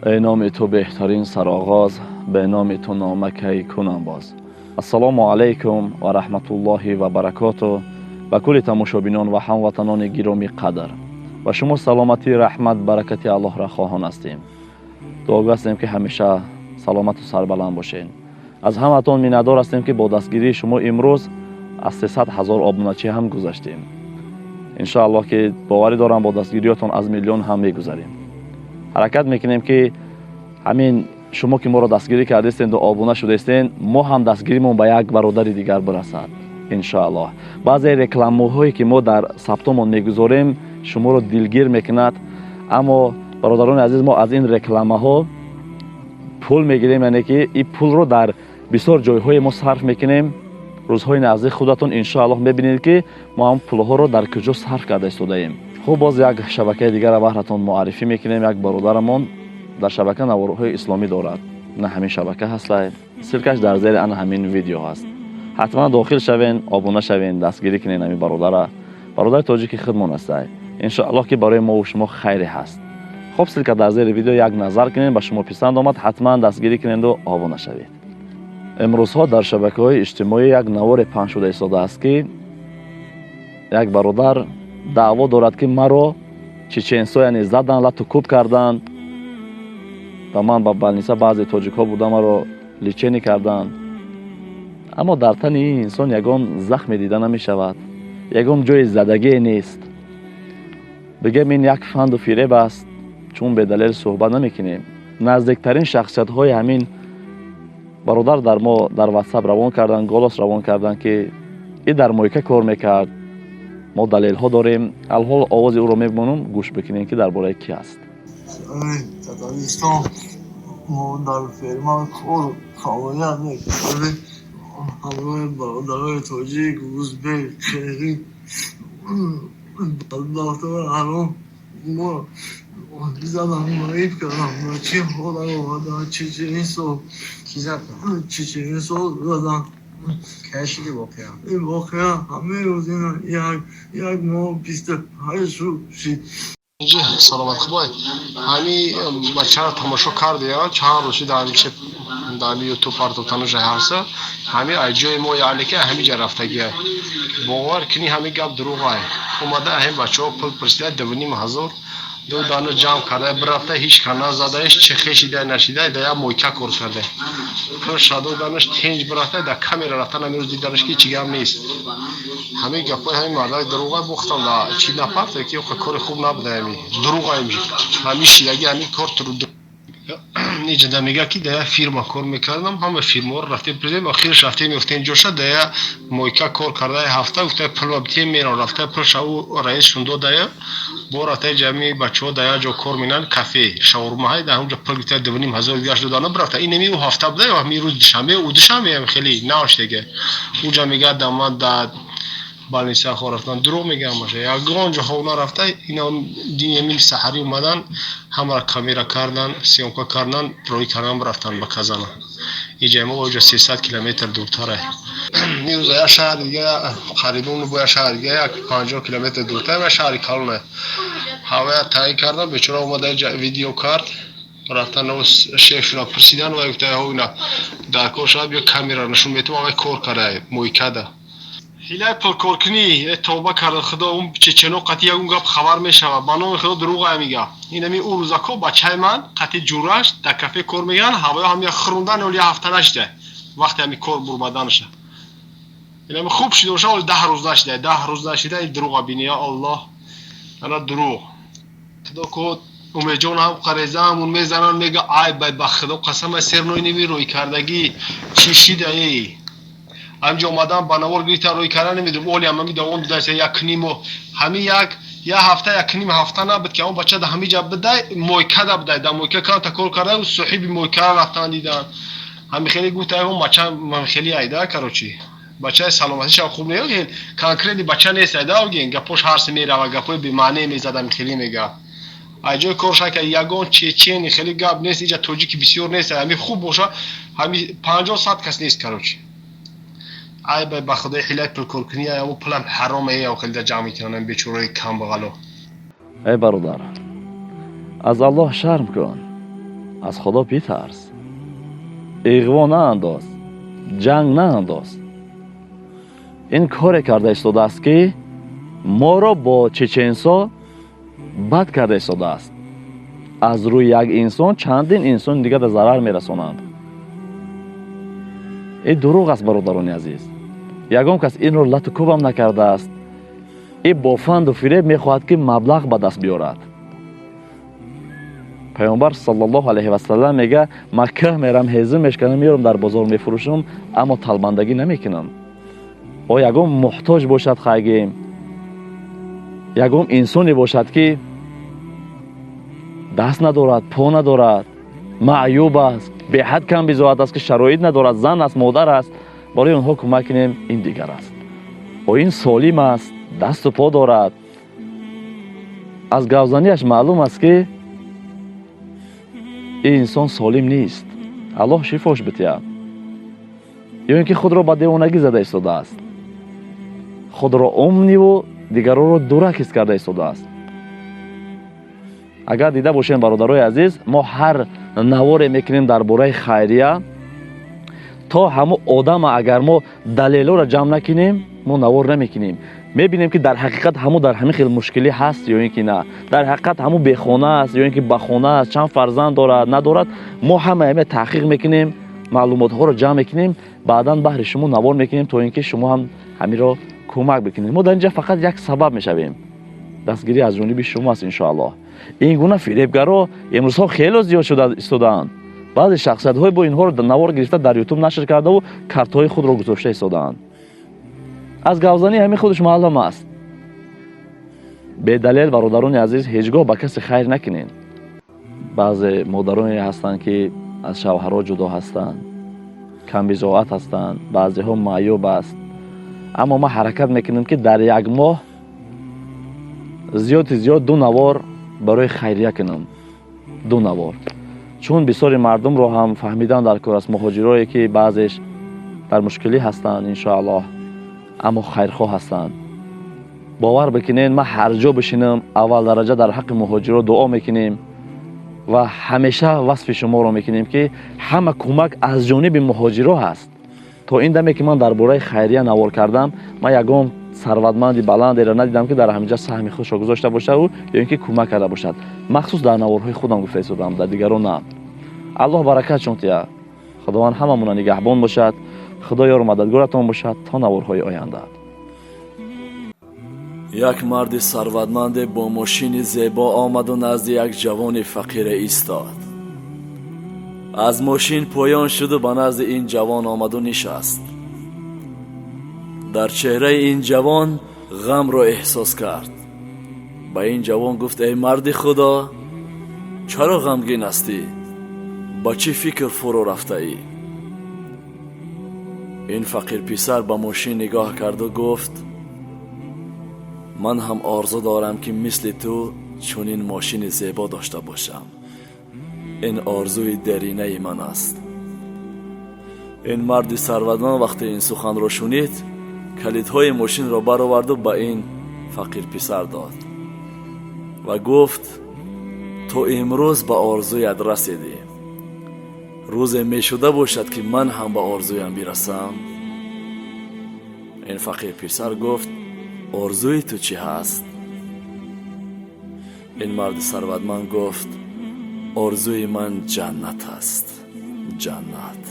Эй номи ту беҳтарин сароғоз, бе номи ту нома кай кунам боз. Ассалому алайкум ва раҳматуллоҳи ва баракоту ба кулли тамошобинон ва ҳамватанони гиромӣ қадр. Ба шумо саломатӣ, раҳмат, баракати Аллоҳро хоҳон ҳастем. Дуогӯ ҳастем, ки ҳамеша саломату сарбаланд бошед. Аз ҳаматон миннатдор ҳастем, ки бо дастгирии шумо имрӯз аз 300 ҳазор обуначӣ ҳам гузаштем. Иншоаллоҳ, ки боварӣ дорам, бо дастгириётон аз миллион ҳам мегузарем. Ҳаракат мекунем, ки ҳамин шумо, ки моро дастгирӣ кардастенду обуна шудаистен, мо ҳам дастгиримон ба як бародари дигар бирасад, иншоаллоҳ. Баъзе рекламаҳое, ки мо дар сабтомон мегузорем, шуморо дилгир мекунад, аммо, бародарони азиз, мо аз ин рекламаҳо пул мегирем, яъне ки ин пулро дар бисёр ҷойҳое мо сарф мекунем. Рӯзҳои наздик худатон, иншоаллоҳ, мебинед, ки мо ҳам пулҳоро дар куҷо сарф карда истодаем. Хуб, боз як шабакаи дигарро баҳратон муаррифӣ мекунем. Як бародарамон дар шабака наворҳои исломӣ дорад. На ҳамин шабака ҳаста, ссылка ш дар зери ана ҳамин видео ҳаст. Ҳатман дохил шавен, обуна шавен, дастгирӣ кунен ҳамин бародара. Бародари тоҷики худмон ҳастай. Иншоаллоҳ, ки барои мову шумо хайре ҳаст. Хуб, ссылка дар зери видео, як назар кунен, ба шумо писанд омад, ҳатман дастгирӣ куненду обуна шавед. Имрӯзҳо дар шабакаҳои иҷтимоӣ як наворе паҳн шуда истодааст, ки як бародар даъво дорад, ки маро чеченсо, яъне, задан, лату кӯб карданд ва ман ба больница, баъзе тоҷикҳо буда, маро лечение карданд. Аммо дар тани ин инсон ягон захме дида намешавад, ягон ҷои задагие нест. Бигем, ин як фанду фиреб аст, чун бедалел суҳбат намекунем. Наздиктарин шахсиятҳои ҳамин бародар дар мо дар Ватсап равон карданд, голос равон карданд, ки и дар мойка кор мекард. Мо далелҳо дорем. Алҳол овози ӯро мемонам, гӯш бикунем, ки дар бораи кӣ аст. Татаристон мо дар ферма кор фаъолият мекардем ҳамроҳи бародарои тоҷик, узбек, қирғиз. Бадбахтона, ҳаром мо задан, маиб кардам. Ба чӣ ҳолат овардан? Чеченисо. Ки зад? Чеченисо задан. Кай шуди воқеа? Ин воқеа ҳамин рӯз, ина як моҳ 28 рӯз шид. Саломат, хубай. Ҳами бачаро тамошо карди, чанд рӯз шид, дар Ютуб партотануша ҳаста. Ҳами ай ҷои мо, яъне ки ҳами ҷа рафтагия. Бовар кунӣ, ҳами гап дурӯғай. Омада, ҳами бачаҳо пул пурсида, 2500 ду дана ҷамъ карда бирафта, ҳеҷ кас назадаиш, чехе шида нашида, да як мойка кор карда. Пул шадо данаш тинҷ бирафта, да камера рафтан, ҳамин рӯз диданаш, ки чӣ гап нест. Ҳамин гапҳои ҳамин мардак дурӯғай. Бухтам да чӣ напарта, ки кори хуб набуда. Ҳами дурӯғай, ҳами шидаги, ҳамин кор. Иҷода мега, ки да як фирма кор мекардам. Ҳама фирмаҳоро рафтем, президент, охираш рафтем, ёфтем ҷоша, да як мойка кор карда. Ҳафта гуфта, пул битем, мерам. Рафта, пулша ӯ раисшон додая, бо рафта ҷамъи бачаҳо да як ҷо кор менан, кафе шаурмаҳай, дар ҳамҷо пул гирифта, 2500 дигарш додана бирафта. Ин ами ӯ ҳафта буда, ҳами рӯз душанбе, ӯ душанбе хеле нав шудага. Уҷа мега, да ман да больница хо рафтан. Дурӯғ мегӯям баша, ягон ҷо хоб нарафта. Ина дини саҳарӣ омадан, ҳамаро камера кардан, съёмка кардан, рӯй кардан, рафтан ба Казана. Иҷа мо оҷа 300 километр дуртара. Имрӯз як шаҳр дига, қарибон бо як шаҳр дига, як 50 километр дуртар, ва шаҳри калона ҳавая таъин кардан. Бечора омада, видео кард, рафтан, шефшуна пурсидан ва гуфта, ина дар кор шава, биё, камера нишон метавон, авай кор карда мойкада. Ҳилаи пулкоркунӣ. Тавба карда худо, он чечено қати ягон гап хабар мешавад. Ба номи худо, дурӯға мега. Инами ӯ рӯзако бачаи ман қати ҷураш дар кафе кор мекунанд, ҳавоё ҳам як хӯрундан, оли як ҳафта нашида вақте ҳами кор бурбаданаша. Инами хуб шида боша, оли 10 рӯз нашида, 10 рӯз нашида. Дурӯға бини, я Аллоҳ, ана дурӯғ. Худо ко, Умеҷон ҳам қарезаамун мезананд, мега, ай бай, ба худо қасам, сернои ними рӯй кардагӣ чӣ шида? Эй, ҳамҷо омадан, ба навор гирифта, рӯй кардан, намедонам, оли ҳам ҳами давом додааст. Якниму ҳами як ҳафта, якним ҳафта набуд, ки ҳамон бача да ҳами ҷа бидай, мойкада бидай, да мойка канта кор карда, соҳиби мойкара рафтан, дидан. Ҳами хеле гуфта, бача хеле айда, короче, бачаи саломатишам хуб не, конкретный бача нест, айда ген гапош ҳарсе мерава, гапои бемаъне мезад. Ҳами хеле мега, ай ҷои кор шака, ягон чечени хеле гап нест. Иҷа тоҷики бисёр нест, ҳами хуб боша, ҳами 50, 100 кас нест, короче. Ай бай, ба худои, ҳилаи пулкоркунӣ, ай пулам ҳаром е, хеле ҷамъ мекунанд бечораи камбағало. Эй бародар, аз Аллоҳ шарм кун. Аз Худо битарс, иғво наандоз, ҷанг наандоз. Ин коре карда истодааст, ки моро бо чеченсо бад карда истодааст. Аз рӯи як инсон чандин инсони дигар зарар мерасонанд. Ин дурӯғ аст, бародарони азиз. Ягон кас инро лату кӯбам накардааст. И бо фанду фиреб мехоҳад, ки маблағ ба даст биёрад. Паёмбар саллаллоҳу алайҳи васалам мега: «Ман кӯҳ мерам, ҳезум мешканам, меёрам, дар бозор мефурӯшам, аммо талбандагӣ намекунам». О ягон муҳтоҷ бошад, хайгем, ягон инсоне бошад, ки даст надорад, по надорад, маъюб аст, беҳад камбизоат аст, ки шароит надорад, зан аст, модар аст, барои онҳо кӯмак кунем, ин дигар аст. О ин солим аст, дасту по дорад, аз гавзанияш маълум аст, ки ин инсон солим нест. Аллоҳ шифош битиҳад, ё ин ки худро ба девонагӣ зада истодааст, худро умный ву дигаронро дурак ҳис карда истодааст. Агар дида бошем, бародарои азиз, мо ҳар наворе мекунем дар бораи хайрия, то ҳамун одама агар мо далелҳоро ҷамъ накунем, мо навор намекунем. Мебинем, ки дар ҳақиқат ҳамун дар ҳамин хел мушкилӣ ҳаст ё ин ки на, дар ҳақиқат ҳамун бехона аст ё ин ки ба хона аст, чанд фарзанд дорад, надорад. Мо ҳама ҳама таҳқиқ мекунем, маълумотҳоро ҷамъ мекунем, баъдан баҳри шумо навор мекунем, то ин ки шумо ҳам ҳаминро кӯмак бикунед. Мо дар ин ҷа фақат як сабаб мешавем, дастгирӣ аз ҷониби шумо аст, иншоаллоҳ. Ин гуна фиребгаро имрӯзҳо хело зиёд шуда истодаанд. Баъзе шахсиятҳое бо инҳоро навор гирифта, дар Ютуб нашр кардаву картҳои худро гузошта истодаанд. Аз гавзанӣ ҳамин худаш маълум аст. Бедалел, бародарони азиз, ҳеҷ гоҳ ба касе хайр накунед. Баъзе модароне ҳастанд, ки аз шавҳарҳо ҷудо ҳастанд, камбизоат ҳастанд, баъзеҳо маъюб аст. Аммо ман ҳаракат мекунам, ки дар як моҳ зиёди зиёд ду навор барои хайрия кунам, ду навор, чун бисёри мардумро ҳам фаҳмидан дар кор аст. Муҳоҷирое, ки баъзеш дар мушкилӣ ҳастанд, иншоаллоҳ, аммо хайрхоҳ ҳастанд. Бовар бикунед, ман ҳар ҷо бишинам, аввал дараҷа дар ҳаққи муҳоҷиро дуо мекунем ва ҳамеша васфи шуморо мекунем, ки ҳама кӯмак аз ҷониби муҳоҷиро ҳаст. То ин даме, ки ман дар бораи хайрия навор кардам, ман ягон сарватманди баландеро надидам, ки дар ҳаминҷа саҳми худшо гузошта бошаду ё ин ки кӯмак карда бошад. Махсус дар наворҳои худам гуфта истодам, дар дигарон на. Аллоҳ баракатшон тиҳад, Худованд ҳамамона нигаҳбон бошад, Худо ёру мададгоратон бошад. То наворҳои оянда. Як марди сарватманде бо мошини зебо омаду назди як ҷавони фақире истод. Аз мошин поён шуду ба назди ин ҷавон омаду нишаст. Дар чеҳраи ин ҷавон ғамро эҳсос кард. Ба ин ҷавон гуфт: «Эй марди Худо, чаро ғамгин ҳастӣ? Ба чӣ фикр фурӯ рафтаӣ?» Ин фақирписар ба мошин нигоҳ карду гуфт: «Ман ҳам орзу дорам, ки мисли ту чунин мошини зебо дошта бошам. Ин орзуи деринаи ман аст». Ин марди сарватманд вақте ин суханро шунид, калидҳои мошинро бароварду ба ин фақирписар дод ва гуфт: «Ту имрӯз ба орзуят расидӣ. Рӯзе мешуда бошад, ки ман ҳам ба орзуям бирасам?» Ин фақирписар гуфт: «Орзуи ту чӣ ҳаст?» Ин марди сарватманд гуфт: «Орзуи ман ҷаннат аст, ҷаннат».